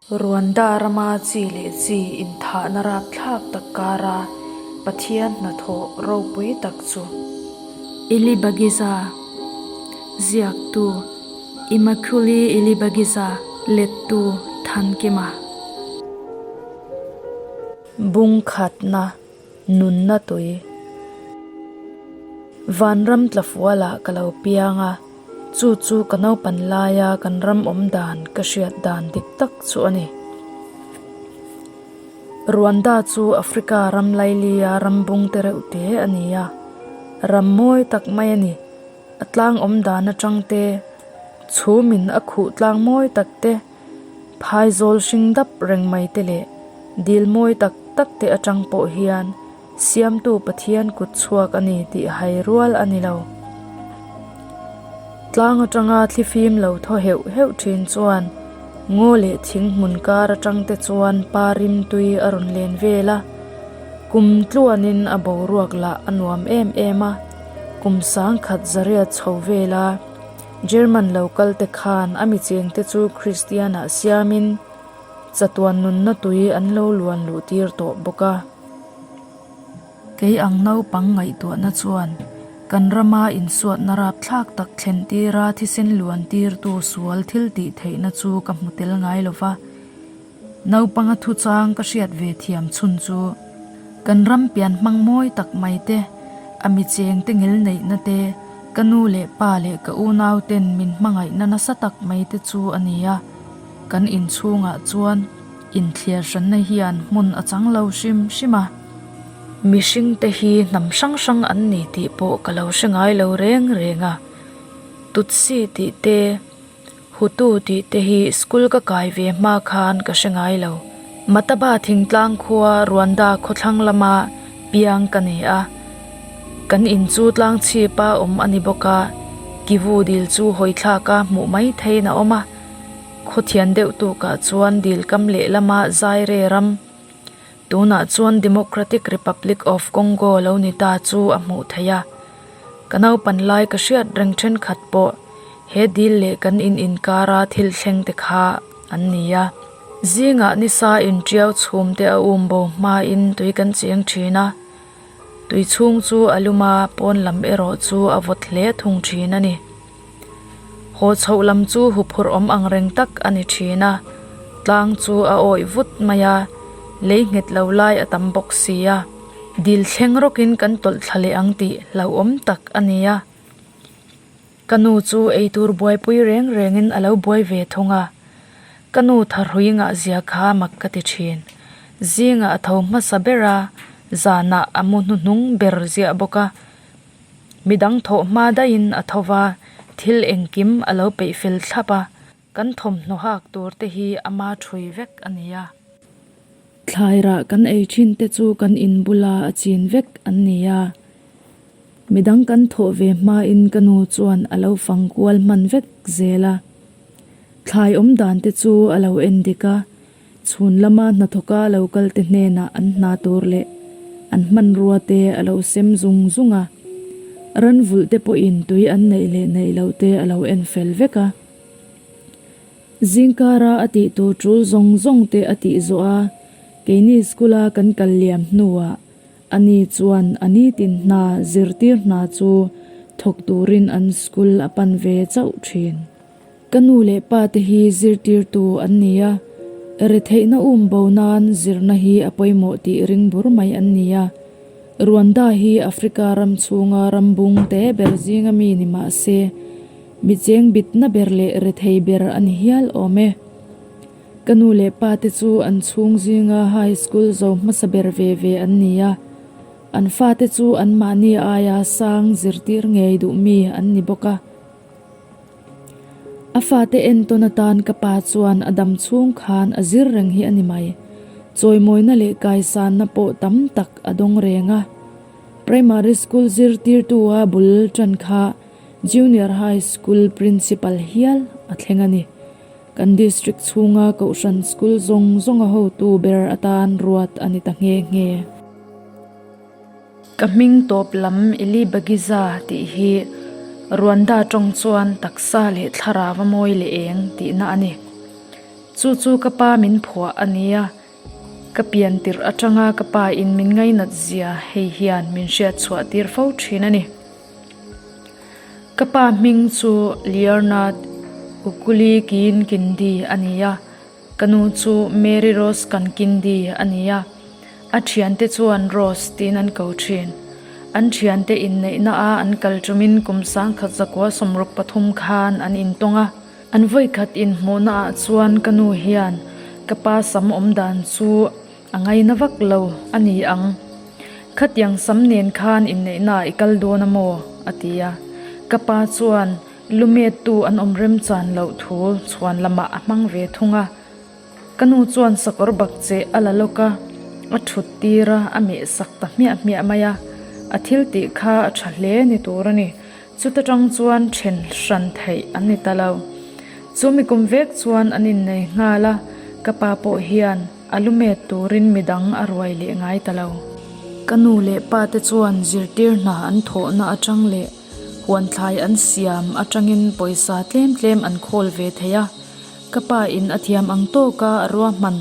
Rwanda rama chi leh chi inthahna rapthlak tak kara Pathian hnathawh ropui tak chu. Ilibagiza ziaktu Immaculee Ilibagiza lettu Thankima. Bungkhatna Nunna tui. Vanram tlafualah ka lo piang a, chu chu ka naupan laia kan ram awm dan ka hriat dan dik tak chu a ni. Rwanda chu Africa ram lailia ram bung te reuh te a ni a, ram mawi tak mai a ni. A tlang awm dan atang te, chhumin a khuh tlang mawi tak te, Phaizawl hring dap reng mai te leh dil mawi tak tak te atang pawh hian Siamtu Pathian kut chhuak a ni tih hai rual a ni lo. Tlang atanga thlifim lo thaw heuh heuh thin chuan ngaw leh thing hmun kar atang te chuan pa rim tui a rawn len vel a, kum tluanin a boruak lah a nuam em em a, kum sangkhat zariat chho vela German lo kal te khan a mi cheng te chu Kristian ah siamin chatuan nunna tui an lo luan luh tir tawh bawk a. Kei ang naupang ngaihtuahna chuan kan rama insuatna rapthlak tak thlen tira thisen luan tirtu sual thil tih theihna chu ka hmu tel ngai lo va. Naupanga thuchang ka hriat ve thiam chhun chu kan ram pian hmang mawi tak mai te, a mi cheng te ngil neihna te, ka nu leh pa leh ka unau ten min hmangaihna nasa tak mai te chu a ni a. Kan inchhungah chuan inthliar hranna hian hmun a chang lo hrim hrim a. Mihring te hi hnam hrang hrang an ni tih pawh ka lo hre ngai lo reng reng a. Tutsi tih te. Hutu tih te hi school ka kai ve hma khan ka hre ngai lo. Mataba thingtlang khua Rwanda khawthlang lama piang ka ni a. Kan in chu tlang chhipa awm a ni bawk a, Kivu dil chu hawi thlaka hmuh mai theiin a awm a. Khawthian deuh tukah chuan dil kam lehlama Zaire ram, tunah chuan Democratic Republic of Congo lo ni ta chu a hmuh theih a. Ka naupan lai ka hriat reng thenkhat pawh he dil leh kan in inkara thil thleng te kha an ni a. Zingah nisa intiau chhum te a um bo hmain tui kan cheng thin a, tui chhung chu a lum a, pawn lam erawh chu a vawt hle thung thin a ni. Haw chhoh lam chu huphurh awm ang reng tak a ni thin a, tlang chu a awih vut mai a, lei nghet lo lai a tam bawk si a, dil thleng rawkin kan tawlh thla leh ang tih hlauhawm tak a ni a. Ka nu chu eitur buaipui reng rengin a lo buai ve thung a, ka nu thahrui ngahzia kha mak ka ti thin. Zingah a tho hmasa ber a, zanah a mu hnuhnung ber ziah bawk a. Midang thawh hma daihin a tho va, thil engkim a lo peih fel thlap a, kan thawmhnaw hak tur te hi ama thui vek a ni a. Thlairah kan ei thin te chu kan in bula a chin vek an ni a, midang kan thawh ve hmain ka nu chuan a lo fang kual hman vek zel a. Thlai awm dan te chu a lo en dik a, Chhun lama hnathawka lo kalte hnenah an hna tur leh an hmanrua te a lo sem zung zung a, ran vulh te pawhin tui an neih leh neih loh te a lo en fel vek a. Zingkara a tih tur tul zawng zawng te a tih zawh a, keini school a kan kal liam hnuah ani chuan a nitin hna zirtir hna chu thawk turin an school a pan ve chauh thin. Ka nu leh pa te hi zirtirtu an ni a, retheihna um bo nan zirna hi a pawimawh tih ring bur mai an ni a. Rwanda hi Africa ram chhunga ram bung te ber zinga mi ni mah se, mi cheng bitna ber leh rethei ber a ni hial awm e. Ka nu leh pa te chu an chhung zinga high school zo hmasa ber ve ve an ni a, an fate chu anmahni aia sang zirtir ngei duh mi an ni bawk a. A fate entawn atan ka pa chuan a dam chhung khan a zir reng hi a ni mai. Chawimawina leh kaisanna pawh tam tak a dawng reng a. Primary school zirtirtua bul tan kha Junior High School Principal hial a thleng a ni. Kan district chhunga kohhran school zawng zawnga hotu ber atan ruat a ni ta nghe nghe. Ka hming tawp lam Eli Bagiza tih hi Rwanda tawng chuan taksa leh thlarau a mawi leh eng tihna a ni. Chu chu ka pa min phuah a nia. Ka pian tirh atanga ka pa in min ngainat zia hei hian min hriat chhuah tir fo thin a ni. Ka pa hming chu Leonard Ukuli Kin Kindi a ni a, ka nu chu Mary Rose Kankindi a ni a. A thiante chuan Rose tiin an ko thin. An thiante inneihna a an kal tumin kum sangkhat zakua 63 khan an intawng a. An vawikhat inhmuhna ah chuan ka nu hian ka pa sam awm dan chu a ngaina vak lo a ni ang. Khatiang sam nen khan inneihna ah i kal dawn a maw? a ti a. Ka pa chuan lumettu an awm remchan loh thu chhuan lamah a hmang ve thung a. Ka nu chuan sakawr bak che a la lawk a, a thut tir a, a meh sak ta hmiah hmiah mai a. A thil tih kha a tha hle ni tur a ni. Chuta tang chuan then hran theih an ni ta lo. Chu mi kum vek chuan an innei nghal a, ka pa pawh hian a lu met turin midang a ruai leh ngai ta lo. Ka nu leh pa te chuan zirtir hna an thawhna atang leh huanthlai an siam atangin pawisa tlem tlem an khawl ve thei a, ka pa in a thiam ang tawka a ruahman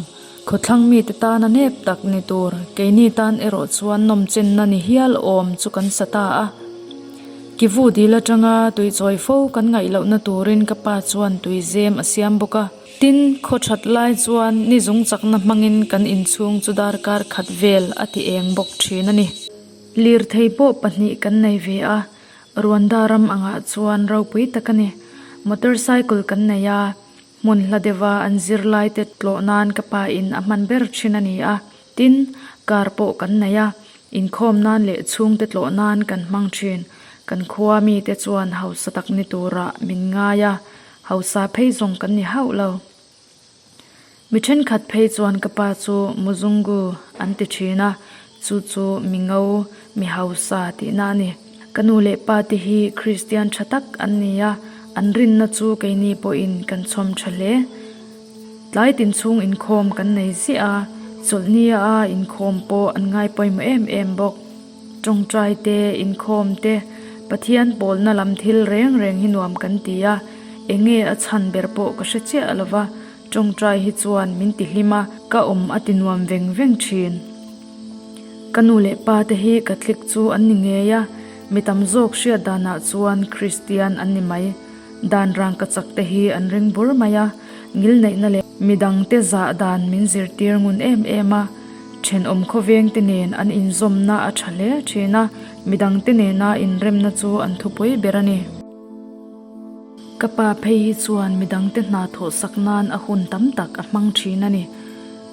Khawthlang mite tana nep tak ni tur, keini tan erawh chuan nawmchenna ni hial awm chu kan sa ta a. Kivu dil atanga tui chawi fo kan ngaih lohna turin ka pa chuan tui zem a siam bawk a. Tin, khaw that lai chuan ni zung chakna hmangin kan inchhung chu darkar khat vel a ti eng bawk thin a ni. Lirthei pawh pahnih kan nei ve a, Rwanda ram angah chuan ropui tak a ni. Motorcycle kan nei a. Hmun hla deuha an zirlaite tlawh nan ka pa in a hman ber thin a ni a, tin, car pawh kan nei a, inkhawm nan leh chhungte tlawh nan kan hmang thin. Kan khua mite chuan hausa tak ni turah min ngai a, hausa phei zawng kan ni hauh lo. Mi thenkhat phei chuan ka pa chu Muzungu an ti thin a, Chu chu mi ngo, mi hausa tihna a ni. Ka nu leh pa te hi Kristian tha tak an ni a, an rinna chu keini pawhin kan chhawm tha hle. Tlai tin chhung inkhawm kan nei ziah a, chawlhnia a inkhawm pawh an ngai pawimawh em em bawk. Tawngtai te, inkhawm te, Pathian pawlna lam thil reng reng hi nuam kan ti a, enge a chhan ber pawh ka hre chiah lova, Tawngtai hi chuan min ti hlim a, ka awm a ti nuam veng veng thin. Ka nu leh pa te hi Catholic chu an ni ngei a, mi tam zawk hriat danah chuan Kristian an ni mai. Dan rangkachak te hi an ring bur mai a, ngilneihna leh midangte zah dan min zirtir ngun em em a, thenawm khawveng te nen an inzawmna a tha hle thin a, midangte nena inremna chu an thupui ber a ni. Ka pa phei hi chuan midangte hna thawh sak nan a hun tam tak a hmang thin a ni.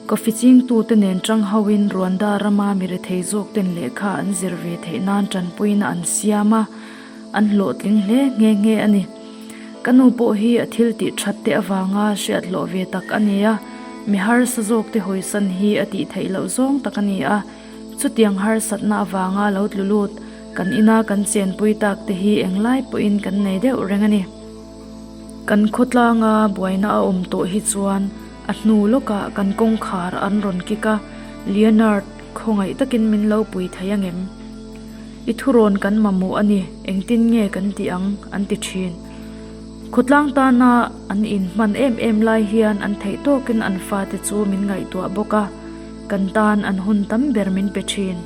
Coffee chingtute nen tang hoin Rwanda rama mi rethei zawk ten lehkha an zir ve theih nan tanpuina an siam a, an hlawhtling hle nghe nghe a ni. Ka nu pawh hi a thil tih that te avanga hriat hlawh ve tak a ni a, mi harsa zawk te hawisan hi a tih theih loh zawng tak a ni a. Chutiang harsatna avanga lo tlu lut kan ina kan chenpui tak te hi englai pawhin kan nei deuh reng a ni. Kan khawtlanga buaina a awm tawh hi chuan a hnu lawkah kan kawngkhar an rawn kik a, Leonard, khawngaih takin min lo pui thei angem? I thurawn kan mamawh a ni, engtin nge kan tih ang? an ti thin. Khawtlang tana an inhman em em lai hian an theih tawkin an fate chu min ngaihtuah bawk a, kan tan an hun tam ber min pe thin.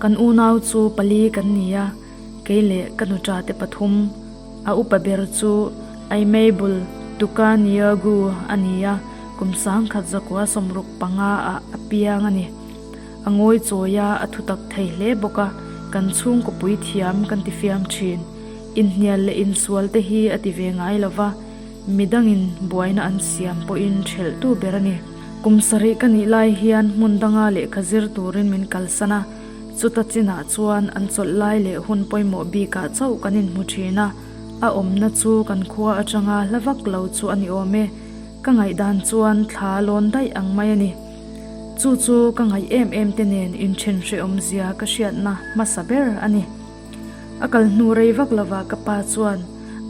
Kan unau chu pali kan ni a, kei leh ka nuṭa te pathum. A upa ber chu Aimable Tukaniagu a ni a, kum 1965 ah a piang a ni. A ngawi chawi a, a thutak thei hle bawk a, kan chhungkaw puithiam kan ti fiam thin. Inhnial leh insual te hi a ti ve ngai lo va, midangin buaina an siam pawhin ṭhelhtu ber a ni. Kum sarih ka nih lai hian hmun danga lehkha zir turin min kalsan a, chuta chinah chuan an chawlh lai leh hun pawimawh bikah chauh kan inhmu ṭhin a, a awmna chu kan khua aṭanga hla vak lo chu a ni awm e. Ka ngaihdan chuan thla lawn daih ang mai a ni. Chu chu ka ngaih em em te nen inṭhen hrehawmzia ka hriatna hmasa ber a ni. A kal hnu rei vak lova ka pa chuan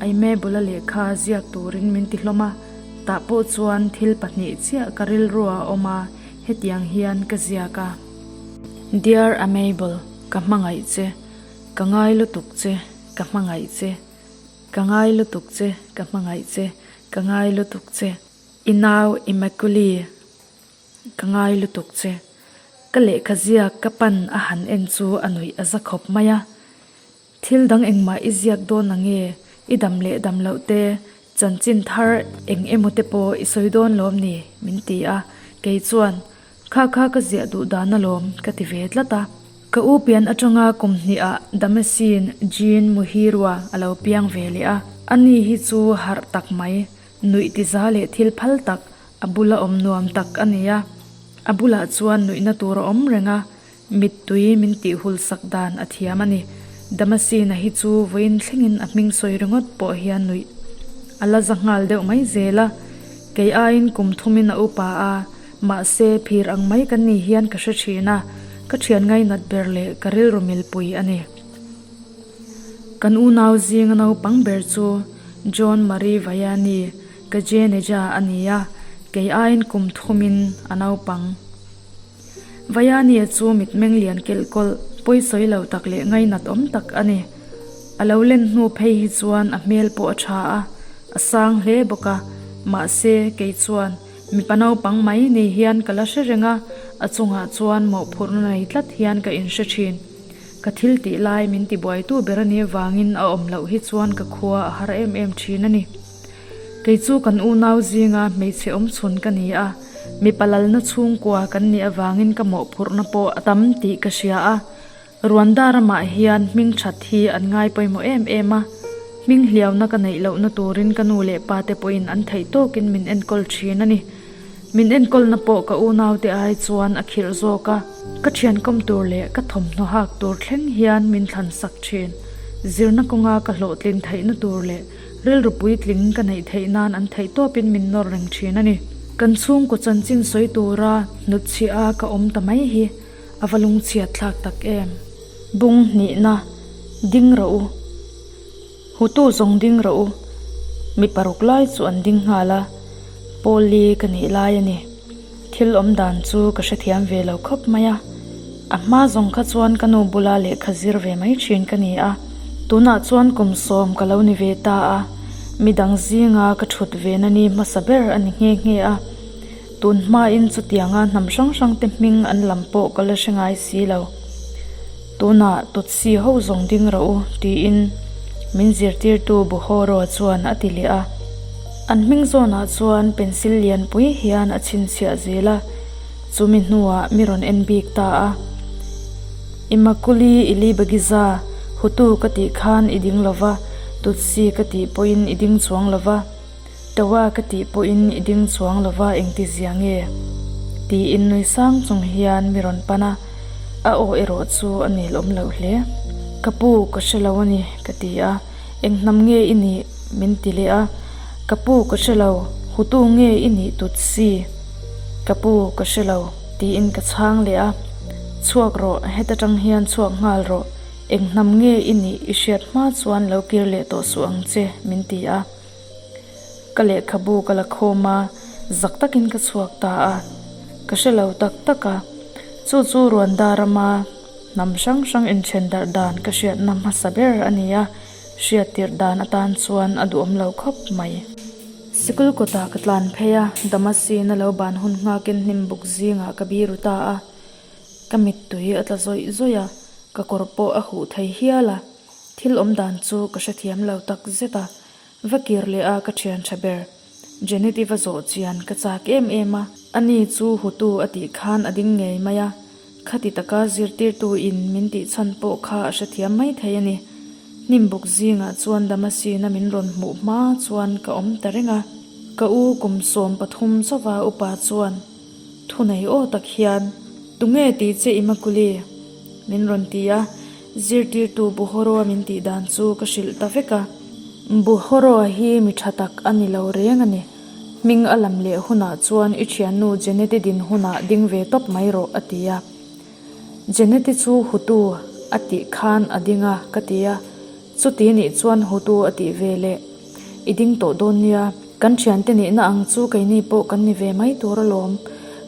Aime bula lehkha ziak turin min ti hlawm a, tah pawh chuan thil pahnih chiah ka rilru a awm a, hetiang hian ka ziak a. Dear Amable, ka hmangaih che. Ka ngai lutuk che, ka hmangaih che. Ka ngai lutuk che, ka hmangaih che. Ka ngai lutuk che. I nau Immaculée, ka ngai lutuk che. Ka lehkha ziak ka pan a han en chu a nuih a za khawp mai a. Thil dang engmah i ziak dawn ang nge? I dam leh dam loh te, chanchin thar eng emaw te pawh i sawi dawn lawm ni? min ti a, kei chuan, Kha kha ka ziah duh dan alawm ka ti ve tlat a. Ka u pian atanga kum hnihah Damascene Jean Muhirua a lo piang ve leh a, ani hi chu harh tak mai, nuih tiza leh thil phal tak, a bula awm nuam tak a ni a. A bulah chuan nuihna tur a awm reng a, Mittui min tih hul sak dan a thiam a ni. Damascene-a hi chu vawiin thlengin a hming sawi ringawt pawh hian nuih a la za nghal deuh mai zel a. Kei aiin kum thumin a upa a, mahse phir ang mai kan ni hian ka hre thin a, ka thian ngainat ber leh ka rilru milpui a ni. Kan unau zinga naupang ber chu John Marie Vaiani Kajeneja a ni a, kei aiin kum thumin a naupang. Vaiania chu mitmeng lian kelh kawlh, pawisawi lo tak leh ngainat awm tak a ni. A lo len hnu phei hi chuan a hmel pawh a tha a, a sang hle bawk a, mahse kei chuan mipa naupang mai ni hian ka la hre reng a, a chungah chuan mawhphurhna nei tlat hian ka inhre thin. Ka thil tih lai min tibuaitu ber a nih avangin a awm loh hi chuan ka khua a har em em thin a ni. Kei chu kan unau zinga hmeichhe awmchhun ka ni a, mipa lalna chhungkua kan nih avangin ka mawhphurhna pawh a tam tih ka hria a. Rwanda ramah hian hming that hi an ngai pawimawh em em a, hming hliauna ka neih lohna turin ka nu leh pa te pawhin an theih tawkin min enkawl thin a ni. Min enkawlna pawh ka unaute ai chuan a khirh zawk a, ka thiankawm tur leh ka thawmhnaw hak tur thleng hian min thlansak thin. Zirna kawnga ka hlawhtlin theihna tur leh Rilru puitling ka neih theih nan an theih tawpin min nawr reng thin a ni. Kan chhungkaw chanchin sawi tura hnutchhiah a ka awm ta mai hi a va lungchhiat thlak tak em. Bung hnihna, Ding rawh u. Hutu zawng ding rawh u. Mi paruk lai chu an ding nghal a, Paul-i ka nih lai a ni. Thil awm dan chu ka hrethiam ve lo khawp mai a, a hma zawng kha chuan ka nu bula lehkha zir ve mai thin ka ni a, tunah chuan kum sawm ka lo ni ve ta a, midang zinga ka thut ve na ni hmasa ber a ni nghe nghe a, tun hmain chutianga hnam hrang hrang te hming an lam pawh ka la hre ngai si lo. Tunah Tutsi ho zawng ding rawh u, tiin min zirtirtu Buhoro chuan a ti leh a. An hming zawnah chuan pencil lianpui hian a chhinchhiah zel a, chumi hnuah mi rawn en bik ta a. Imakuli Ilibagiza, Hutu ka tih khan i ding lo va, Tutsi ka tih pawhin i ding chuang lo va. Tawa ka tih pawhin i ding chuang lova engti zia nge? tiin nui sang chung hian mi rawn pan a, a aw erawh chu a nel awm loh hle. Ka pu, ka hre lo a ni, ka ti a, eng hnam nge i nih? min ti leh a, Ka pu, ka hre lo, Hutu nge i nih Tutsi? Ka pu, ka hre lo, tiin ka chhang leh a, Chhuak rawh, heta tang hian chhuak nghal rawh, eng hnam nge i nih i hriat hma chuan lo kir leh tawh suh ang che, min ti a. Ka lehkhabu ka la khawm a, zak takin ka chhuak ta a, ka hre lo tak tak a. Chu chu Rwanda rama hnam hrang hrang inthen darh dan ka hriatna hmasa ber a ni a, hriat tirh dan atan chuan a duhawm lo khawp mai. Sikul kawtah ka tlan phei a, Damascene-a lo ban hun nghakin hnim buk zingah ka biru ta a, ka mittui a tla zawih zawih a, ka kawr pawh a huh thei hial a. Thil awm dan chu ka hrethiam lo tak zet a, va kir leh a ka thian tha ber. Janet i va zawh chian ka chak em em a, ani chu Hutu a tih khan a ding ngei mai a, khati taka zirtirtu in min tih chhan pawh kha a hrethiam mai thei a ni. Hnim buk zingah chuan Damascene-a min rawn hmuh hma chuan ka awm ta reng a, ka u kum 13 chauva upa chuan thunei aw tak hian, Tunge tih che i Makuli? min rawn ti a. Zirtirtu Buhoroa min tih dan chu ka hrilh ta vek a. Buhoroa hi mi tha tak a ni lo reng a ni. Hming a lam leh hunah chuan i thiannu Jeneti din hunah ding ve tawp mai rawh a ti a. Jeneti chu Hutu a tih khan a ding a ka ti a. Chuti nih chuan Hutu a tih ve leh i ding tawh dawn nia. Kan thiante nihna ang chu keini pawh kan ni ve mai tur alawm,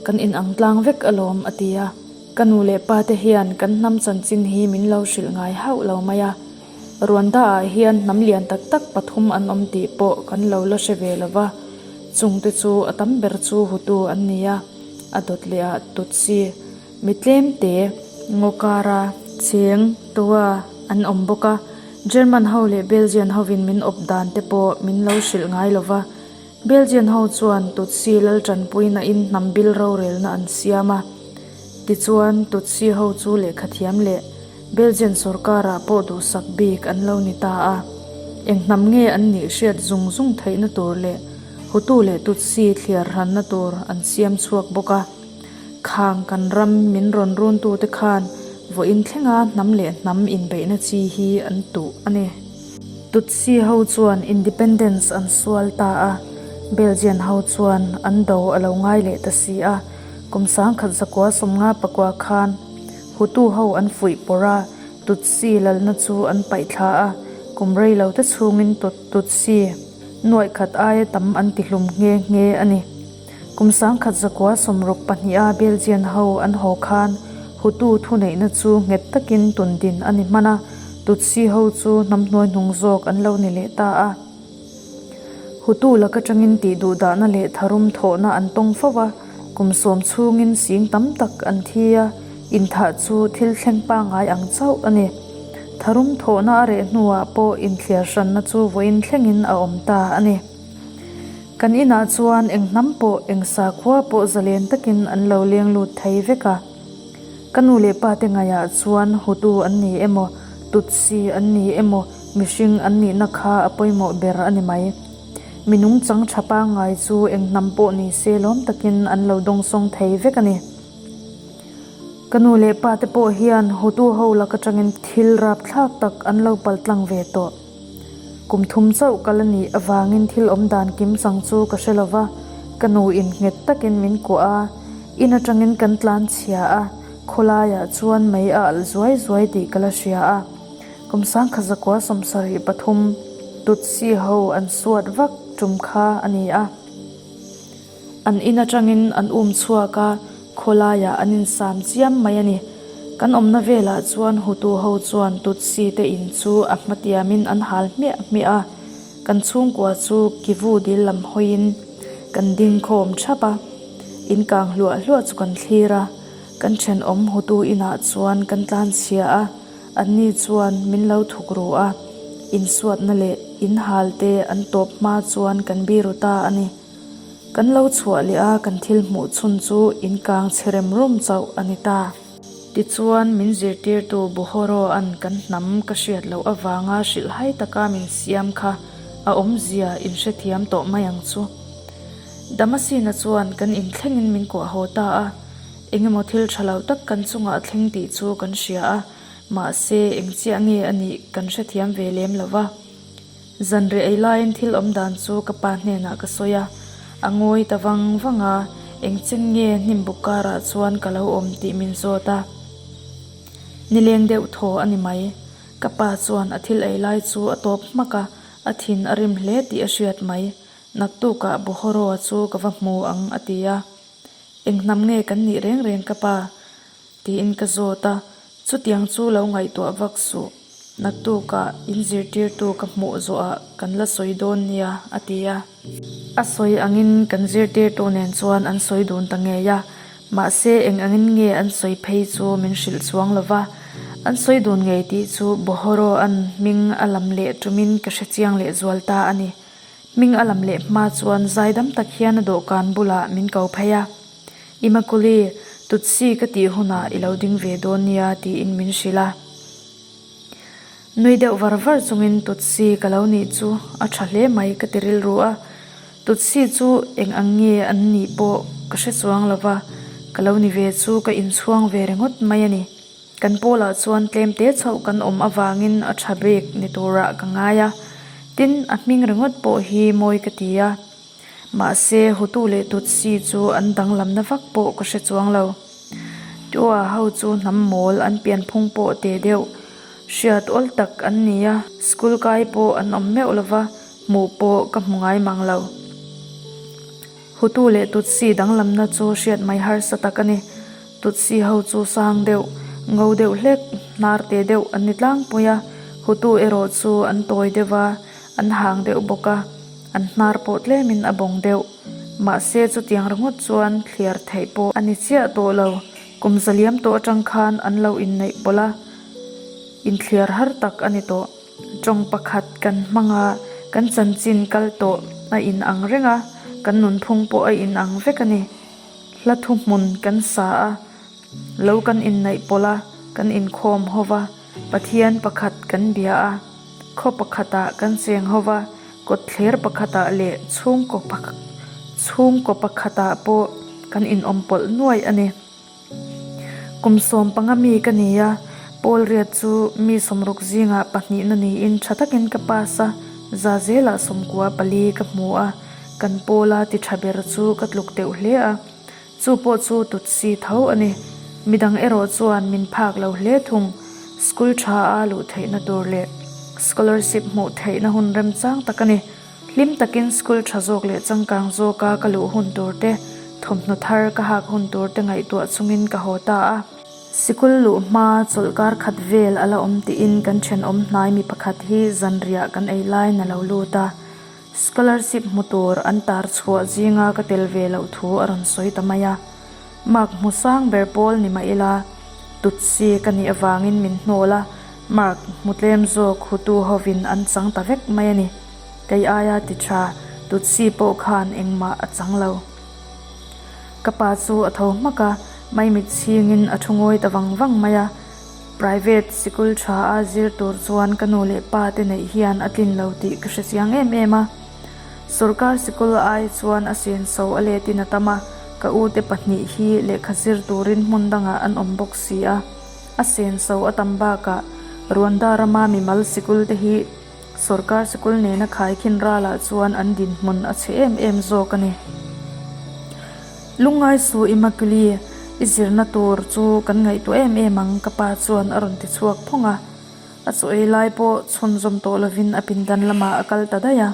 kan inang tlang vek alawm a ti a. Ka nu leh pa te hian kan hnam chanchin hi min lo hrilh ngai hauh lo mai a, Rwanda ah hian hnam lian tak tak pathum an awm tih pawh kan lo la hre ve lo va. Chungte chu a tam ber chu Hutu an ni a, a dawt leh ah Tutsi mi tlem te ngaw kara cheng Toa an awm bawk a. German ho leh Belgian hovin min awp dan te pawh min lo hrilh ngai lo va. Belgian ho chuan Tutsi lal tanpuina in hnam bil rorelna an siam a. Tichuan Tutsi ho chu lehkhathiam leh Belgian sorkarah pawh duhsak bik an lo ni ta a. Eng hnam nge an nih hriat zung zung theihna tur leh Hutu leh Tutsi thliar hranna tur an siam chhuak bawk a. Khang kan ram min rawn runtute khan vawiin thlenga hnam leh hnam inbeihna chi hi an tuh a ni. Tutsi ho chuan independence an sual ta a, Belgian ho chuan an do a lo ngai leh ta si a. Kum sangkhat zakua sawmnga pakua khan Hutu ho an fuih pawrh a, Tutsi lalna chu an paih thla a, kum rei lo te chhungin Tutsi nuaih khat aia tam an tihlum nghe nghe a ni. Kum sangkhat zakua sawmruk pahniha Belgian ho an haw khan Hutu thuneihna chu nghet takin tundin a ni hman a, Tutsi ho chu hnam hnuaihnung zawk an lo ni leh ta a. Hutu lak atangin tih duhdahna leh tharum thawhna an tawng fo a, kum sawm chhungin sing tam tak an thi a, inthah chu thil thleng pangngai ang chauh a ni. Tharum thawhna a reh hnuah pawh inthliar hranna chu vawiin thlengin a awm ta a ni. Kan inah chuan eng hnam pawh, eng sakhua pawh zalen takin an lo leng lut thei vek a. Ka nu leh pa te ngaihah chuan Hutu an ni emaw, Tutsi an ni emaw, mihring an nihna kha a pawimawh ber a ni mai. Mi nungchang tha pangngai chu eng hnam pawh ni se lawm takin an lo dawngsawng thei vek a ni. Ka nu leh pa te pawh hian Hutu ho lak atangin thil rapthlak tak an lo paltlang ve tawh. Kum thum chauh kal a nih avangin thil awm dan kim chang chu ka hre lo va, ka nu in nghet takin min kuah a, in atangin kan tlan chhia a, khawlaiah chuan mei a alh zuai zuai tih ka la hria a. Kum sangkhat zakua 73 Tutsi ho an suat vak tum kha a ni a. An in atangin an um chhuak a, khawlaiah an insam chiam mai a ni. Kan awmna velah chuan Hutu ho chuan Tutsi te in chu a hmatiamin an hal hmiah hmiah a, kan chhungkua chu Kivu dil lam hawiin kan ding khawm thap a, in kang hluah hluah chu kan thlir a, kan thenawm Hutu inah chuan kan tlanchhia a. Anni chuan min lo thuk ru a, insuatna leh inhal te an tawp hma chuan kan biru ta a ni. Kan lo chhuah leh a kan thil hmuh chhun chu inkang chhe rem rum chauh a ni ta. Tichuan min zirtirtu Buhoro-a'n kan hnam ka hriat loh avanga hrilhhai taka min siam kha a awmzia inhrethiam tawh mai ang chu. Damasina chuan kan inthlengin min kuah haw ta a. Engemaw thil tha lo tak kan chungah a thleng tih chu kan hria a, mahse eng chiah nge a nih kan hrethiam ve lem lo va. Zanriah ei laiin thil awm dan chu ka pa hnenah ka sawi a, a ngawi ta vang vang a, eng chen nge hnim buk karah chuan ka lo awm tih min zawt a. Nileng deuh thaw a ni mai. Ka pa chuan a thil ei lai chu a tawp hmak a, a thin a rim hle tih a hriat mai. Naktukah Buhoroa chu ka va hmu ang a ti a. Eng hnam nge kan nih reng reng ka pa? tiin ka zawt a, chutiang chu lo ngaihtuah vak suh. Naktukah in zirtirtu ka hmuh zawhah kan la sawi dawn nia, a ti a. A sawi angin kan zirtirtu nen chuan an sawi dun ta ngei a, mahse eng angin nge an sawi phei chu min hrilh chuang lo va. An sawi dun ngei tih chu Bohoro-a'n hming a lam leh tumin ka hre chiang lehzual ta a ni. Hming a lam leh hma chuan zaidam tak hian a dawhkan bulah min ko phei a, Imakuli, Tutsi ka tih hunah i lo ding ve dawn nia tiin min hrilh a. Nui deuh var var chungin Tutsi ka lo nih chu a tha hle mai ka ti rilru a, Tutsi chu eng ang nge an nih pawh ka hre chuang lo va, ka lo ni ve chu ka inchhuang ve ringawt mai a ni. Kan pawlah chuan tlemte chauh kan awm avangin a tha bik ni turah ka ngai a, tin a hming ringawt pawh hi mawi ka ti a. Mahse Hutu leh Tutsi chu an danglamna vak pawh ka hre chuang lo. Tua ho chu hnam mawl an pianphung pawh te deuh hriat awl tak an ni a, school kai pawh an awm meuh lova hmuh pawh ka hmu ngai mang lo. Hutu leh Tutsi danglamna chu hriat mai harsa tak a ni. Tutsi ho chu sang deuh, ngo deuh hlek, hnar te deuh an ni tlangpui a, Hutu erawh chu an tawi deuh a, an hang deuh bawk a. An hnar pawh tlemin a bawng deuh. Mahse chutiang ringawt chuan thliar theih pawh a ni chiah tawh lo. Kum zaliam tawh atang khan an lo inneih pawlh a, inthliar har tak a ni tawh. Tawng pakhat kan hmang a, kan chanchin kal tawh a inang reng a, kan nunphung pawh a inang vek a ni. Hla thuhmun kan sa a, lo kan inneih pawlh a, kan inkhawm ho va, Pathian pakhat kan bia a, khaw pakhatah kan cheng ho va, kawtthler pakhatah leh chhungkaw chhungkaw pakhatah pawh kan inawm pawlh nuaih a ni. Kum 15 mi ka ni a, Paul riat chu mi sawmruk zingah pahnihna niin tha takin ka pass a, za zelah 94 ka hmu a, kan Paula ti tha ber chu ka tluk deuh hle a, chu pawh chu Tutsi tho a ni. Midang erawh chuan min phak lo hle thung, school tha a luh theihna tur leh scholarship hmuh theihna hun remchang tak a ni. Hlim takin school tha zawk leh changkang zawka ka luh hun tur te, thawmhnaw thar ka hak hun tur te ngaihtuah chungin ka haw ta a. Sikul luh hma chawlh kar khat vel a la awm tiin kan thenawm hnai mi pakhat hi zanriah kan ei laiin a lo lut a. Scholarship hmu tur an tar chhuah zinga ka tel ve loh thu a rawn sawi ta mai a. Mark hmu sang ber pawl ni mah ila, Tutsi ka nih avangin min hnawl a, Mark hmu tlem zawk Hutu hovin an chang ta vek mai a ni. Kei aia ti tha, Tutsi pawh khan engmah a chang lo. Ka pa chu a tho hmak a, maimit chhingin a thu ngawi ta vang vang mai a. Private sikul tha a zir tur chuan ka nu leh pa te neih hian a tlin lo tih ka hre chiang em em a. Sorkar sikul ai chuan a senso a letin a tam a, ka ute pahnih hi lehkha zir turin hmun dangah an awm bawk si a. A senso a tam bakah Rwanda rama mimal sikul te hi Sorkar sikul nena khaikhin ralah chuan an dinhmun a chhe em em zawk a ni. Lungngai su Immaculee, i zirna tur chu kan ngaihtuah em em ang ka pa chuan a rawn ti chhuak phawng a. A chaw ei lai pawh chhunzawm tawh lovin a pindan lamah a kal ta daih a.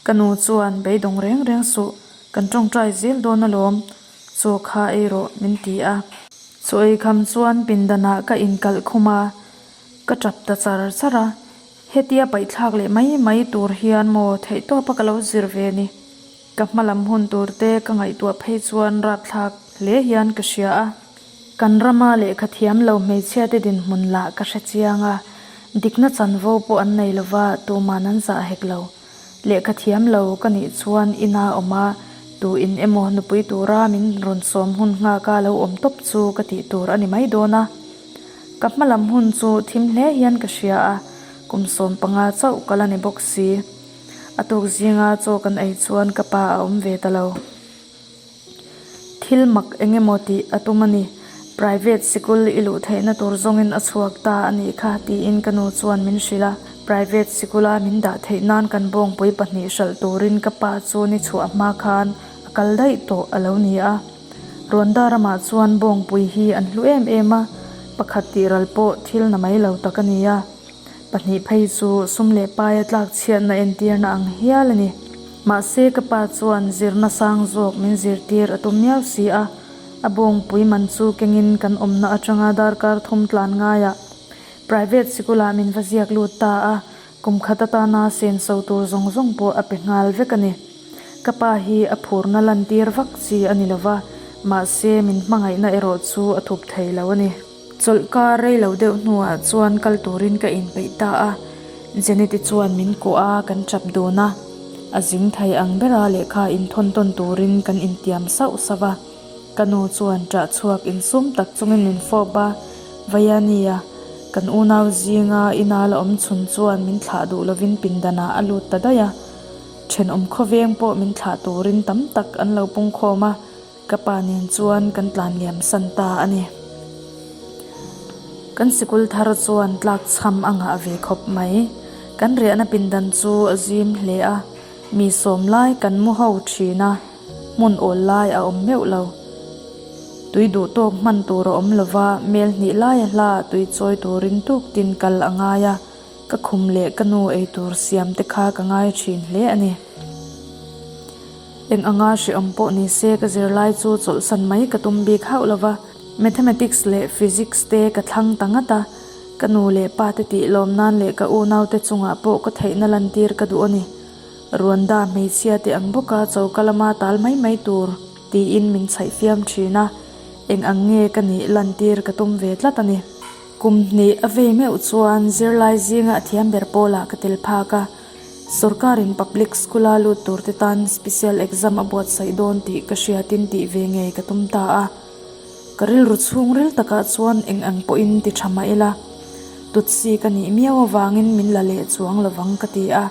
Ka nu chuan beidawng reng reng suh, kan tawngtai zel dawn alawm, chaw kha ei rawh min ti a. Chaw ei kham chuan pindanah ka inkalh khum a, ka tap ta char char a. Hetia paihthlak leh mai mai tur hian maw theihtawpa ka lo zir ve ni. Ka hma lam hun tur te ka ngaihtuah phei chuan rapthlak hle hian ka hria a. Kan rama lehkha thiam lo hmeichhia te dinhmun lah ka hre chiang a, dikna chanvo pawh an nei lova tuman an zah hek lo. Lehkha thiam lo ka nih chuan ina awm a, tu in emaw nupui tura min rawn sawm hun nghaka lo awm tawp chu ka tih tur a ni mai dawn a. Ka hma lam hun chu thim hle hian ka hria a, kum 15 chauh ka la ni bawk si. A tuk zinga chaw kan ei chuan ka pa a awm ve ta lo. Thil mak eng emaw tih a tum a ni. Private sikul i luh theihna tur zawngin a chhuak ta a nih kha tiin ka nu chuan min hrilh a. Private sikula min dah theih nan kan bawngpui pahnih hralh turin ka pa chu ni chhuah hma khan a kal daih tawh a lo ni a. Rwanda ramah chuan bawngpui hi an hlu em em a, pakhat tih ral pawh thil na mai lo tak a ni a. Pahnih phei chu sum leh paia tlak chhiatna entirna ang hial a ni. Mahse ka pa chuan zirna sang zawk min zirtir a tum miau si a, a bawngpui man chu kengin kan awmna atanga darkar thum tlan ngaiah private sikulah min va ziak lut ta a, kum khat atana senso tur zawng zawng pawh a pe nghal vek a ni. Ka pa hi a phurna lantir vak chi a ni lova, mahse min hmangaihna erawh chu a thup thei lo a ni. Chawlhkar rei lo deuh hnuah chuan kal turin ka inpeih ta a, Jeneti chuan min kuah a, kan tap dun a. A zing thei ang bera lehkha inthawn tawn turin kan intiam sauh sauh a. Ka nu chuan ṭah chhuak insum tak chungin min fawp a, Vaiania, kan unau zinga ina la awm chhun chuan min thlah duh lovin pindanah a lut ta daih a. Ṭhenawm khawveng pawh min thlah turin tam tak an lo pungkhawm a. Ka pa nen chuan kan tlan liam san ta a ni. Kan sikul thar chuan tlak chham a ngah ve khawp mai. Kan riahna pindan chu a zim hle a, mi sawm lai kan mu ho thin a, hmun awl lai a awm meuh lo. Tui duh tawk hman tur a awm lova, mel hnih laia hla tui chawi turin tuk tin kal a ngai a. Ka khum leh ka nu eitur siam te kha ka ngai thin hle a ni. Eng anga hrehawm pawh ni se ka zirlai chu chawlhsan mai ka tum bik hauh lo va, Mathematics leh Physics te ka thlang ta ngat a, ka nu leh pa te tih lawm nan leh ka unau te chungah pawh ka theihna lantir ka duh a ni. Rwanda hmeichhia te ang bawka choka lama tal mai mai tur tiin min chhaih fiam thin a, eng ang nge ka nih lantir ka tum ve tlat a ni. Kum hnih a vei meuh chuan zirlai zinga a thiam ber pawlah ka tel phak a, sorkarin public school-a lut turte tan special exam a buatsaih dawn tih ka hriatin tih ve ngei ka tum ta a. Ka rilru chhungril takah chuan eng ang pawhin ti tha mah ila, Tutsi ka nih miau avangin min la leh chuang lovang ka ti a.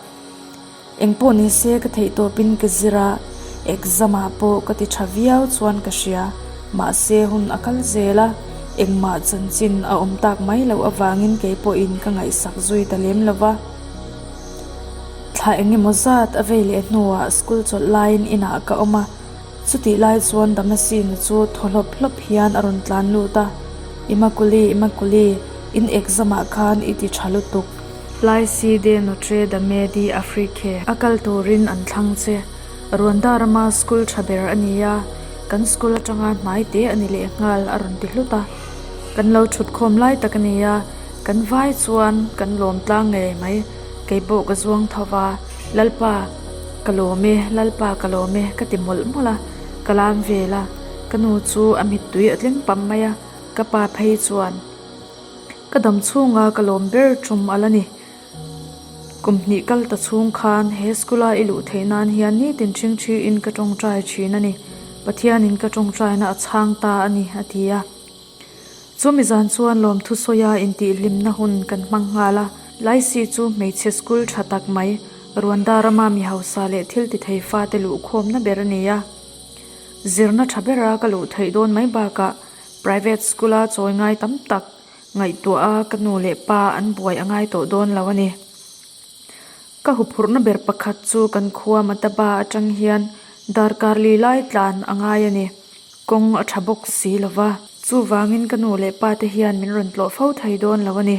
Eng pawh ni se ka theih tawpin ka zir a, exam ah pawh ka ti tha viau chuan ka hria. Mahse hun a kal zel a, engmah chanchin a awm tak mai loh avangin kei pawhin ka ngaihsak zui ta lem lo va. Thla eng emaw zat a vei leh hnuah school chawlh laiin inah ka awm a, Chutih lai chuan Damascene chu thaw hlawp hlawp hian a rawn tlan lut a, Imakuli, Imakuli, in exam ah khan i ti tha lutuk. Lycée de Notre Dame de Afrique a kal turin an thlang che. Rwanda rama school tha ber a ni a, kan school atanga hnai te a ni leh nghal a rawn ti hlut a. Kan lo thut khawm lai tak a ni a, kan vai chuan kan lawm tlang ngei mai. Kei pawh ka zuang tho va, Lalpa, ka lawm e, Lalpa ka lawm e, ka ti mawlh mawlh a, ka lam vel a, ka nu chu a mittui a tling pam mai a, ka pa phei chuan ka dam chhunga ka lawm ber tum a la ni. Kum hnih kal ta chhung khan he school a i luh theih nan hian nitin ṭhing ṭhiin ka ṭawngṭai ṭhin a ni, Pathianin ka ṭawngṭaina a chhang ta a ni, a ti a. Chumi zan chuan lawmthu sawia intihhlimna hun kan hmang nghal a, Laisi chu hmeichhe school tha tak mai, Rwanda rama mi hausa leh thil ti thei fate luhkhawmna ber a ni a. Zirna tha bera ka luh theih dawn mai bakah private school-a chawi ngai tam tak ngaihtuah a ka nu leh pa an buai a ngai tawh dawn lo a ni. Ka huphurhna ber pakhat chu kan khua Mataba atang hian darkar li lai tlan a ngai a ni. Kawng a tha bawk si lo va, chuvangin ka nu leh pa te hian min rawn tlawh fo thei dawn lo a ni.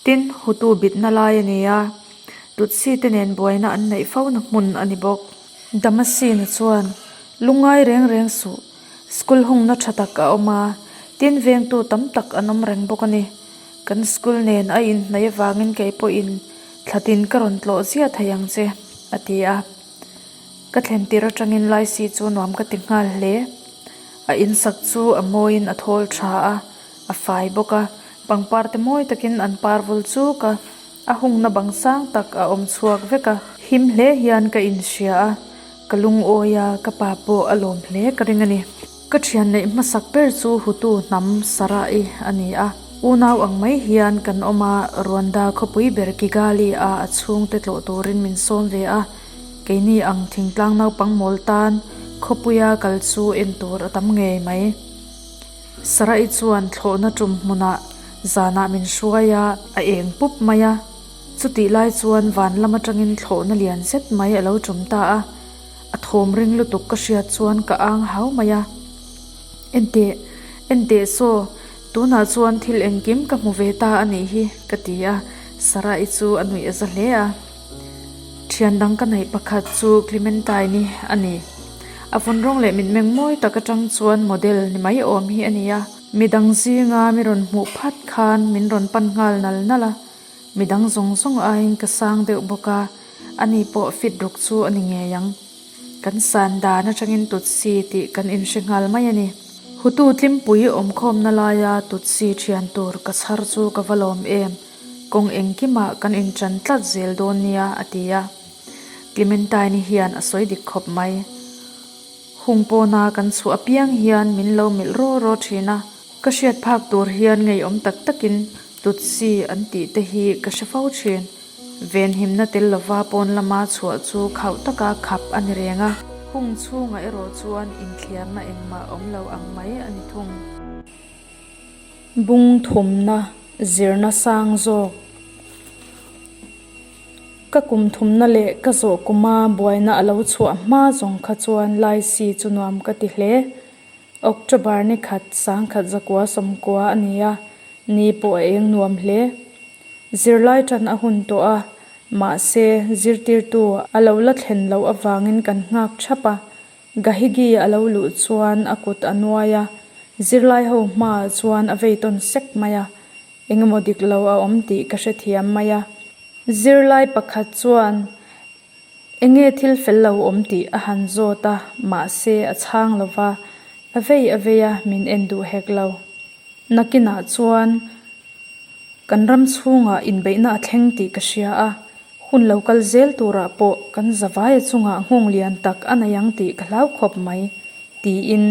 Tin, Hutu bitna lai a ni a, Tutsi te nen buaina an neih fo na hmun a ni bawk. Damascene chuan, Lungngai reng reng suh, school hungna tha tak a awm a, tin vengtu tam tak an awm reng bawk a ni. Kan school nen a inhnaih avangin kei pawhin Thlatin ka rawn tlawh ziah thei ang che, a ti a. Ka thlen tir atangin Laisi chu nuam ka ti nghal hle. A insak chu a mawiin a thawl tha a, a fai bawk a. Pangpar te mawi takin an par vul chuk a, a hungna bang sang tak a awm chhuak vek a. Him hle hian ka inhria a, ka lungawi a, ka pa pawh a lawm hle ka ring a ni. Ka thian neih hmasak ber chu Hutu hnam Sarah-i a ni a. Unau ang mai hian kan awm a, Rwanda khawpui ber Kigali-a a chhungte tlawh turin min sawm ve a. Keini ang thingtlang naupang mawl tan khawpuia kal chu en tur a tam ngei mai. Sarah-i chuan thlawhna tum hmunah zanah min hruai a, a eng pup mai a. Chutih lai chuan van lam atangin thlawhna lian zet mai a lo tum ta a. A thawm ring lutuk ka hriat chuan ka ang hau mai a. Enteh, enteh saw, tunah chuan thil engkim ka hmu ve ta a nih hi, ka ti a, Sarah-i chu a nuih a za hle a. Thian dang ka neih pakhat chu Clementine-i a ni. A vun rawng leh mitmeng mawi tak atang chuan model ni mai awm hi a ni a. Midang zinga mi rawn hmuh phat khan min rawn pan nghal nal nal a. Midang zawng zawng aiin ka sang deuh bawk a, ani pawh fit ruk chu a ni ngei ang. Kan san dan atangin Tutsi tih kan inhre nghal mai a ni. Hutu tlimpui awmkhawmna laia Tutsi thian tur ka chhar chu ka va lawm em, kawng engkimah kan intan tlat zel dawn nia a ti a. Clementine-i hian a sawi dik khawp mai. Hung pawna kan chhuah apiang hian min lo melh raw raw thin a, ka hriat phak tur hian ngeiawm tak takin Tutsi an tih te hi ka hre fo thin. Venhimna tel lova pawn lama chhuah chu khauh taka khap a ni reng a. Hung chhungah erawh chuan inthliarna engmah awm lo ang mai a ni thung. Bung thumna zirna sang zawk. Ka kum thumna leh ka zawh kuma buaina a lo chhuah hma zawng kha chuan Laisi chu nuam ka ti hle. October ni khat sangkhat zakua sawmkua a ni a, ni pawh a eng nuam hle. Zirlai tan a hun tawh a, mahse zirtirtu a lo la thlen loh avangin kan nghak thap a. Gahigi a lo luh chuan a kut a nuai a, zirlai ho hmaah chuan a vei tawn sek mai a. Engemaw dik lo a awm tih ka hrethiam mai a. Zirlai pakhat chuan. Enge thil fel lo awm tih a han zawt a, mahse a chhang lo va, a vei a vei a, min en duh hek lo. Nakinah chuan kan ram chhungah inbeihna a thleng tih ka hria a, hun lo kal zel turah pawh kan zavaia chungah nghawng lian tak a nei ang tih ka hlau khawp mai, tiin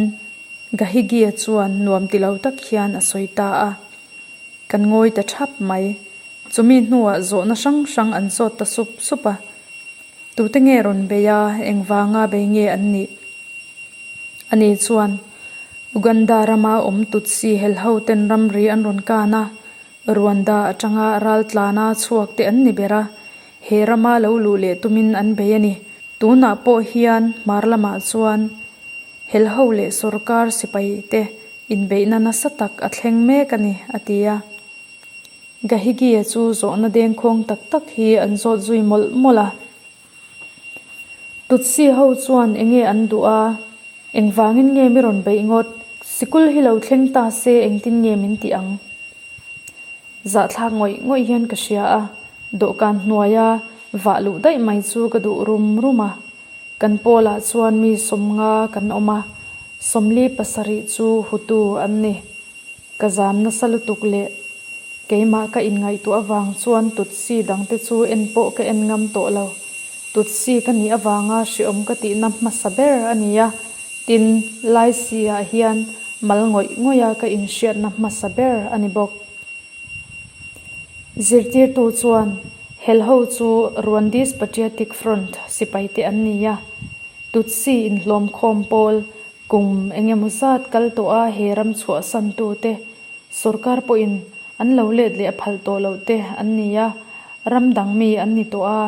Gahigia chuan nuam ti lo tak hian a sawi ta a. Kan ngawi ta thap mai. Chumi hnuah zawhna hrang hrang an zawt ta sup sup a. Tute nge rawn bei a, engvanga bei nge an nih? Ani chuan, Uganda rama awm Tutsi helho ten ramri an rawn kan a, Rwanda atanga raltlana chhuak te an ni ber a, he rama lo luh leh tumin an bei a ni. Tunah pawh hian hmar lamah chuan helho leh sorkar sipai te inbeihna nasa tak a thleng mek a ni, a ti a. Gahigie chu zawhna dengkhawng tak tak hi an zawt zui mawlh mawlh a. Tutsi ho chuan enge an duh a, engvangin nge mi rawn beih ngawt? Sikul hi lo thleng ta se engtin nge min tih ang? Zahthlak ngawih ngawih hian ka hria a, dawhkan hnuaia vah luh daih mai chu ka duh rum rum a. Kan pawlah chuan mi sawmnga kan awm a, 47 chu Hutu an ni. Ka zam nasa lutuk leh keimah ka inngaihtuah avang chuan Tutsi dangte chu en pawh ka en ngam tawh lo. Tutsi ka nih avanga hreawm ka tihna hmasa ber a ni a, tin, Laisi-ah hian mal ngawih ngawiha ka inhriatna hmasa ber a ni bawk. Zirtirtu chuan helho chu Rwandese Patriotic Front sipaite an ni a, Tutsi inhlawmkhawm pawl Kum eng emaw zat kal tawh a he ram chhuahsan tute sorkar pawhin an lo let leh a phal tawh loh te an ni a, ram dang mi an ni tawh a,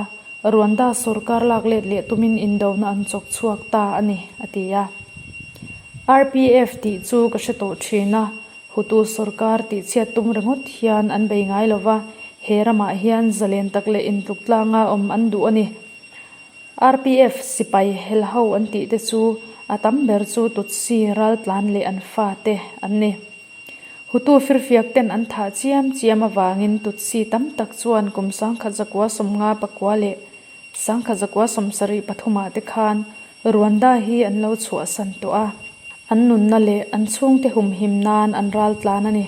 Rwanda sorkar lak let leh tumin indona an chawk chhuak ta a ni, a ti a. RPF tih chu ka hre tawh thin a, Hutu sorkar tih chhiat tum ringawt hian an bei ngai lo va, he ramah hian zalen tak leh intluk tlanga awm an duh a ni. RPF sipai helho an tih te chu a tam ber chu Tutsi raltlan leh an fate an ni. Hutu firfiak ten an thah chiam chiam avangin Tutsi tam tak chuan kum 1959 leh 1973 ah te khan Rwanda hi an lo chhuahsan tawh a, an nunna leh an chhungte humhim nan an raltlan a ni.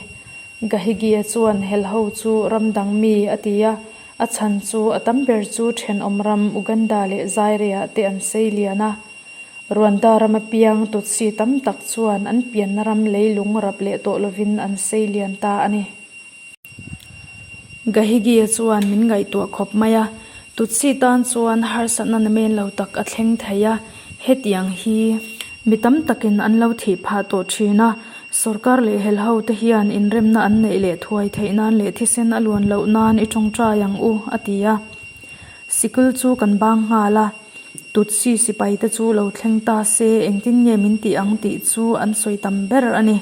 Gahigie chuan helho chu ram dang mi a ti a, a chhan chu a tam ber chu thenawm ram Uganda leh Zaire-ah te an sei lian a. Rwanda rama piang Tutsi tam tak chuan an pianna ram leilung rap leh tawh lovin an sei lian ta a ni. Gahigie chuan min ngaihtuah khawp mai a, Tutsi tan chuan harsatna namen lo tak a thleng thei a, hetiang hi mi tam takin an lo thih phah tawh thin a, sorkar leh helho te hian inremna an neih leh thuai theih nan leh thisen a luan loh nan i tawngtai ang u, a ti a. Sikul chu kan bang nghal a, Tutsi sipai te chu lo thleng ta se engtin nge min tih ang tih chu an sawi tam ber a ni.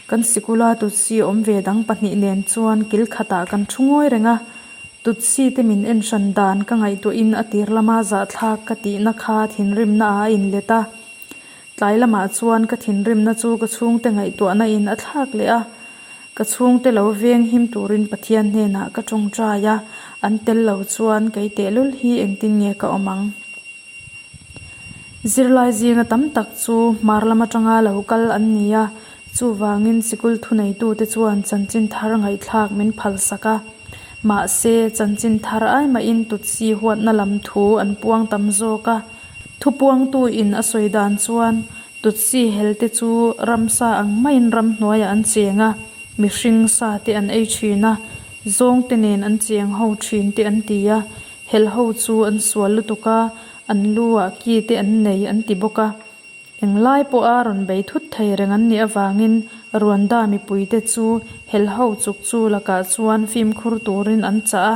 Kan sikula Tutsi awm ve dang pahnih nen chuan kil khatah kan thu ngawi reng a, Tutsi te min en hran dan ka ngaihtuahin a tir lama zahthlak ka tihna kha thinrimna ah a inlet a. Tlai lamah chuan ka thinrimna chu ka chhungte ngaihtuahna in a thlak leh a, ka chhungte lo veng him turin Pathian hnenah ka tawngtai a, an tel lo chuan kei tehlul hi engtin nge ka awm ang? Zirlai zinga tam tak chu hmar lam atanga lo kal an ni a, chuvangin sikul thuneitute chuan chanchin thar ngaihthlak min phalsak a. Mahse, chanchin thar ai mahin Tutsi huatna lam thu an puang tam zawk a. Thupuangtuin a sawi dan chuan Tutsi helte chu ramsa ang maiin ramhnuaiah an cheng a, mihring sa te an ei thin a, zawngte nen an cheng ho thin te an ti a. Hel ho chu an sual lutuk a, an lu ah ki te an nei an ti bawk a. Englai pawha rawn bei thut thei reng an nih avangin Rwanda mipuite chu hel ho chuk chu lakah chuan fimkhur turin an chah a,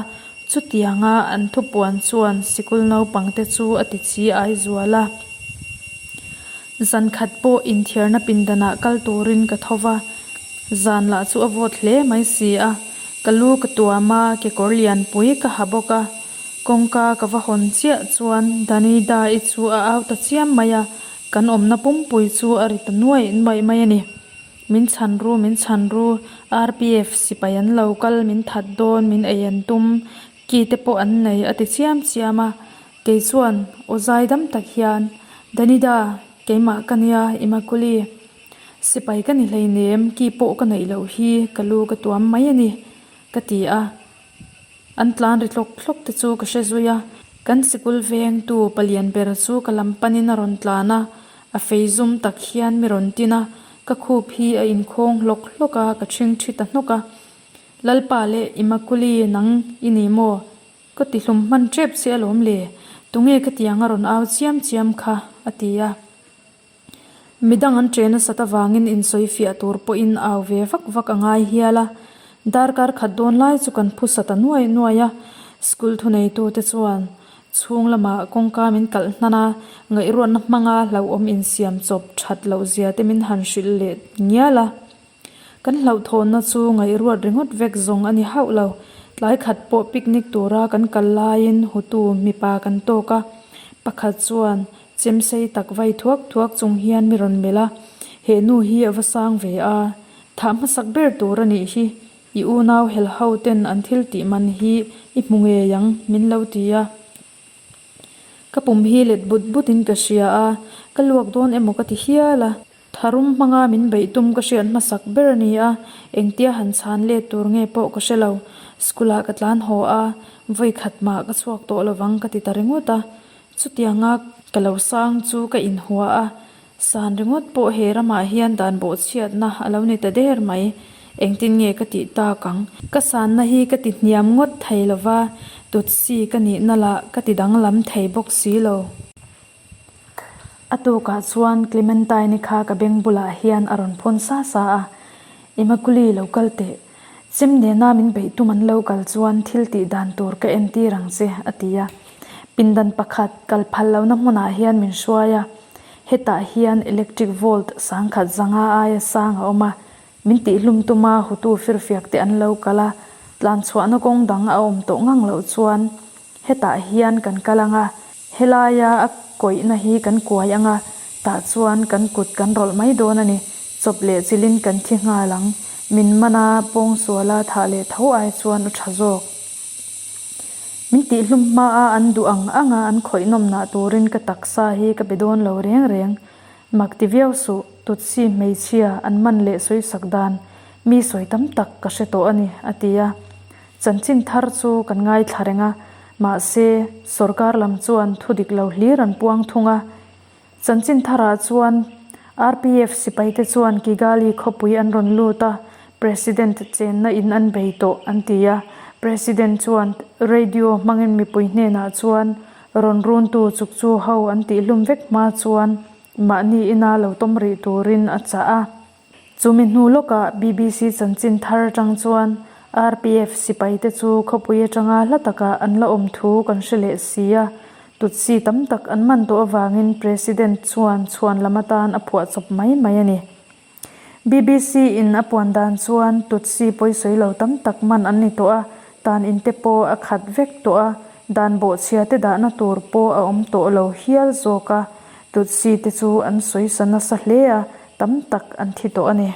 chutianga an thupuan chuan sikul naupangte chu a ti chi ai zual a. Zan khat pawh inthiarna pindanah kal turin ka tho va, zan lah chu a vawt hle mai si a, ka lu ka tuam a, kekawr lianpui ka ha bawk a, kawngka ka va hawn chiah chuan Danida-i chu a au ta chiam mai a, kan awmna pumpui chu a ri ta nuaih nuaih mai a ni. Min chhan ru, min chhan ru, RPF sipai an lo kal, min that dawn, min ei an tum, ki te pawh an nei a ti chiam chiam a. Kei chuan aw zai dam tak hian, Danida, keimah ka nia, Imakuli. Sipai ka ni hleinem, ki pawh ka neih loh hi ka lu ka tuam mai a ni, ka ti a. An tlan ri tlawk tlawk te chu ka hre zui a, kan sikul vengtu palian ber chu ka lam panin a rawn tlan a, a fei zum tak hian mi rawn tin a, ka khup hi a inkhawng hlawk hlawk a, ka ṭhing ṭhi ta hnawk a. Lalpa leh Imakuli nang i ni maw? Ka ti hlum hman ṭep che alawm le, tunge ka tiang a rawn au chiam chiam kha? a ti a. Midang an ṭe nasat avangin insawi fiah tur pawhin au ve vak vak a ngai hial a, darkar khat dawn lai chu kan phu sa ta nuai nuai a, school thuneitute chuan chhung lamah kawngka min kalh hnan a, ngaihruatna hmanga hlauhawm insiam chawp ṭhat loh zia te min han hrilh leh ngial a. Kan hlauhthawnna chu ngaihruat ringawt vek zawng a ni hauh lo. Tlai khat pawh picnic tura kan kal laiin hutu mipa kan tawk a, pakhat chuan chemsei tak vai thuak thuak chung hian mi rawn melh a, He nu hi a va sang ve a, thah hmasak ber tur a nih hi, i unau helho ten an thil tih man hi i hmu ngei ang, min lo ti a. Ka pum hi let but butin ka hria a, ka luak dawn emaw ka ti hial a. Tharum hmanga min beih tum ka hriat hmasak ber a ni a, engtia han chhan let tur nge pawh ka hre lo. School ah ka tlan haw a, vawi khat mah ka chhuak tawh lovang ka ti ta ringawt a. Chutianga ka lo sang chu ka inhua a, san ringawt pawh he ramah hian dan bawhchhiatna a lo ni ta der mai. Engtin nge ka tih tak ang? Ka sanna hi ka ti hniam ngawt thei lova, Tutsi ka nihna lah ka ti danglam thei bawk si lo. A tukah chuan Clementine-i kha ka beng bulah hian a rawn phawn sa sa a, Immaculée lo kal teh. Chem nena min beih tum an lo kal chuan thil tih dan tur ka entir ang che, a ti a. Pindan pakhat kal phal lohna hmunah hian min hruai a, hetah hian electric volt sangkhat zanga aia sang a awm a, Min tihhlum tuma Hutu firfiak te an lo kal a, tlanchhuahna kawng dang a awm tawh ngang loh chuan hetah hian kan kal ang a, helaia a kawihna hi kan kuai ang a, tah chuan kan kut kan rawlh mai dawn a ni, chawp leh chilhin kan thi nghal ang, min man a, pawngsuala thah leh tho ai chuan a tha zawk. Min tihhlum hmaa an duh ang anga an khawih nawmnah turin ka taksa hi ka be dawn lo reng reng. Mak ti viau suh, Tutsi hmeichhia an man leh sawisak dan mi sawi tam tak ka hre tawh a ni, a ti a. Chanchin thar chu kan ngaithla reng a, mahse, sorkar lam chuan thu dik lo hlir an puang thung a. Chanchin tharah chuan RPF sipaite chuan Kigali khawpui an rawn lut a, President chenna in an bei tawh an ti a. President chuan radio hmangin mipui hnenah chuan Rawn runtu chukchu ho an tihhlum vek hma chuan mahni ina lo tawm rih turin a chah a. Chumi hnu lawkah BBC chanchin thar atang chuan RPF sipaite chu khawpui atanga hla takah an la awm thu kan hre leh si a, Tutsi tam tak an man tawh avangin President chuan chhuan lam atan a phuah chawp mai mai a ni. BBC in a puan dan chuan Tutsi pawisawi lo tam tak man an ni tawh a, tan in te pawh a khat vek tawh a, dan bawhchhia te dahna tur pawh a awm tawh lo hial zawk a, Tutsi te chu an sawisa nasa hle a, tam tak an thi tawh a ni.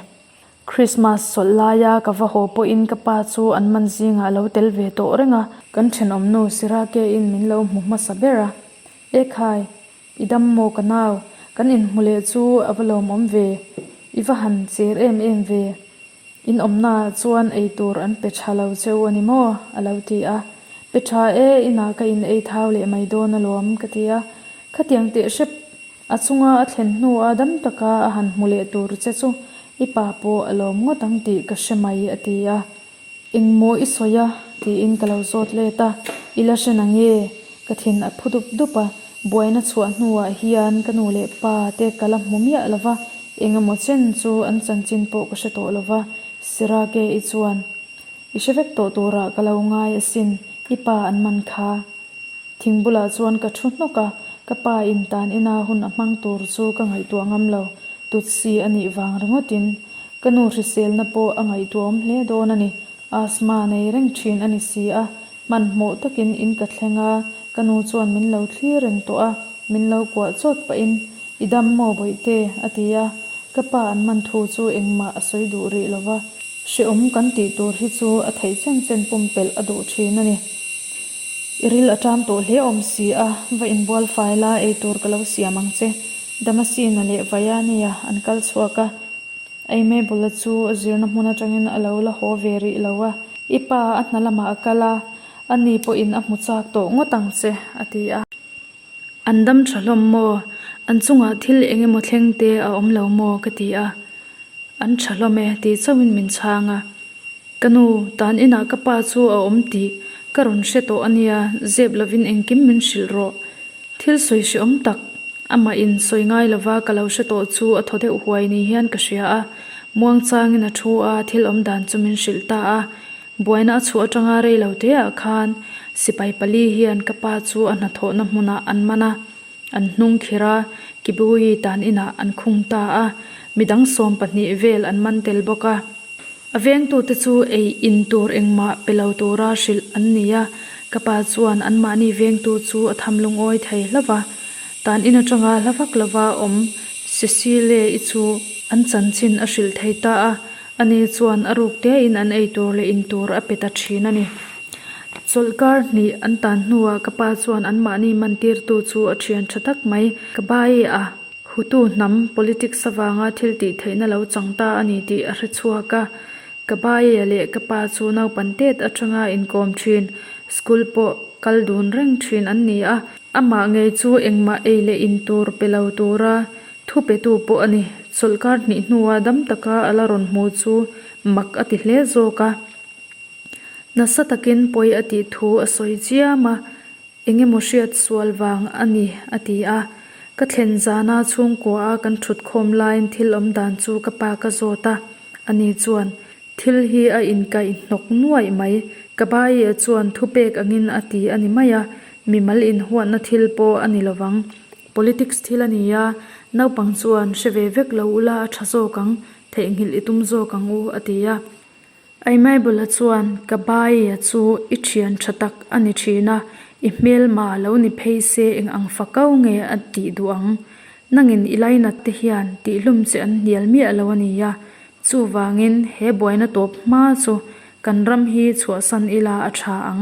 Christmas chawlh laia ka va haw pawhin ka pa chu an man zingah a lo tel ve tawh reng a. Kan thenawmnu Sirake in min lo hmu hmasa ber a, Ekhai! I dam maw ka nau? Kan inhmu leh chu a va lawmawm ve. I va han cher em em ve. In awmnaah chuan ei tur an pe tha lo che u a ni maw? a lo ti a. Pe tha e, inah ka in ei thau leh mai dawn alawm ka ti a. Khatiang teh hrep a chunga a thlen hnua dam taka a han hmu leh tur che chu i pa pawh a lawm ngawt ang tih ka hre mai a ti a. Engmaw i sawi a? tiin ka lo zawt let a, I la hre na nge? Ka thin a phu dup dup a, buaina chhuah hnuah hian ka nu leh pa te ka la hmu miah lo va, engemaw chen chu an chanchin pawh ka hre tawh lo va, Sirake i chuan i hre vek tawh turah ka lo ngai asin, i pa an man kha. Thing bulah chuan ka thu hnawk a, ka pa in tan ina hun a hmang tur chu ka ngaihtuah ngam lo, Tutsi a nih vang ringawtin ka nu hriselna pawh a ngaihtuahawm hle dawn a ni. Asthma nei reng thin a ni si a, hmanhmawh takin in ka thleng a, ka nu chuan min lo thlir reng tawh a, min lo kuah chawt pahin, I dam maw Bawihte? a ti a, ka pa an man thu chu engmah a sawi duh rih lo va, hrehawm kan tih tur hi chu a theih chen chen pumpelh a duh thin a ni. I ril a ṭam tawh hle awm si a, va inbual fai la, eitur ka lo siam ang che. Damasina leh Vaiania an kal chhuak a, Aimebula chu a zirna hmun atangin a lo la haw ve rih lo a, I pa a hna lamah a kal a, ani pawhin a hmu chak tawh ngawt ang che, a ti a. An dam tha hlawm maw? An chungah thil eng emaw thleng te a awm lo maw? ka ti a. An tha hlawm e tih chauhin min chhang a. Ka nu, tan inah ka pa chu a awm tih ka rawn hre tawh a nia, zep lovin engkim min hrilh rawh. Thil sawi hreawm tak, amah in sawi ngai lova ka lo hre tawh chu a thaw deuh huai ni hian ka hria a. Muangchangin a thu a, thil awm dan chu min hrilh ta a. Buaina a chhuah atanga rei lo teah khan sipai pali hian ka pa chu a hnathawhna hmunah an man a. An hnung khir a, Kibui tan inah an khung ta a, midang 12 vel an man tel bawk a. A vengtute chu ei in tur engmah pe lo tura hrilh an ni a, ka pa chuan anmahni vengtu chu a tham lungawi thei hlauh va. Tan in atanga hla vak lova awm Cecile-i chu an chanchin a hrilh thei ta a, ani chuan a ruk tein an ei tur leh in tur a pe ta thin a ni. Chawlhkar hnih an tan hnuah ka pa chuan anmahni mantirtu chu a thian tha tak mai. Ka bae a, Hutu hnam politics avanga thil tih theihna lo chang ta a ni tih a hre chhuak a. Ka bae leh ka pa chu naupan tet atanga inkawm thin, school pawh kal dun reng thin an ni a. Amah ngei chu engmah ei leh in tur pe lo tura thu petu pawh a ni. Chawlhkar hnih hnua dam taka a la rawn hmu chu mak a ti hle zawk a. Nasa takin pawi a tih thu a sawi chiam a, eng emaw hriat sual vang a ni a ti a. Ka thlen zana chhungkua a kan thut khawm laiin thil awm dan chu ka pa ka zawt a, ani chuan thil hi a inkaih hnawk nuaih mai. Ka baia chuan thupek angin a ti a ni mai a, mimal inhuatna thil pawh a ni lovang. Politics thil a ni a, naupang chuan hre ve vek lo ula a tha zawk ang, theihnghilh i tum zawk ang u a ti a. Aimaibula chuan, Ka baia chu i thian tha tak a ni thin a, i hmelma lo ni phei se eng ang fa kau nge a tih duh ang? Nangin i lainat te hian tihhlum che an hnial miah lo a nia. Chuvangin he buaina tawp hma chu kan ram hi chhuahsan ila a tha ang.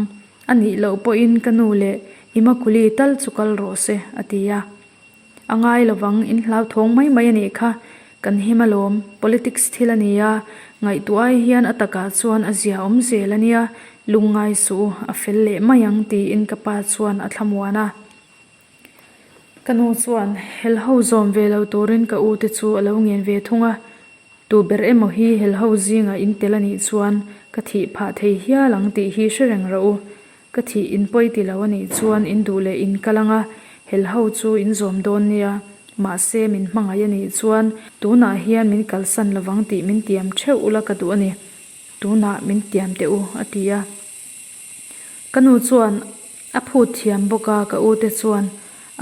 A nih loh pawhin ka nu leh i makuli tal chu kal rawh se, a ti a. A ngai lovang, in hlauthawng mai mai a nih kha. Kan him alawm, politics thil a ni a, ngaihtuah ai hian a takah chuan a zia awm zel a nia, lungngai suh u, a fel leh mai ang tiin ka pa chuan a thlamuan a. Ka nu chuan helho zawm ve lo turin ka u te chu a lo ngen ve thung a. Tu ber emaw hi helho zingah in tel a nih chuan ka thih phah thei hial ang tih hi hre reng rawh u. Ka thih in pawi ti lo a nih chuan in duh leh in kal ang a, helho chu in zawm dawn nia. Mahse min hmangaih a nih chuan tunah hian min kalsan lovang tih min tiam theuh ula ka duh a ni. Tunah min tiam teh u, a ti a. Ka nu chuan a phut thiam bawk a, ka ute chuan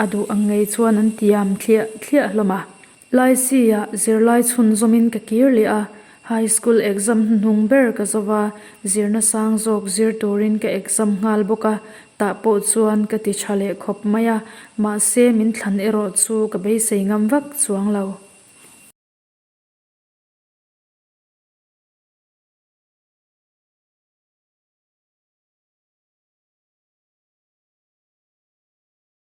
a duh ang ngei chuan an tiam thliah thliah hlawm a. Laisia zirlai chhunzawmin ka kir leh a, High School exam hnuhnung ber ka zo va, zirna sang zawk zir turin ka exam nghal bawk a, tah pawh chuan ka ti tha leh khawp mai a, mahse min thlan erawh chu ka beisei ngam vak chuang lo.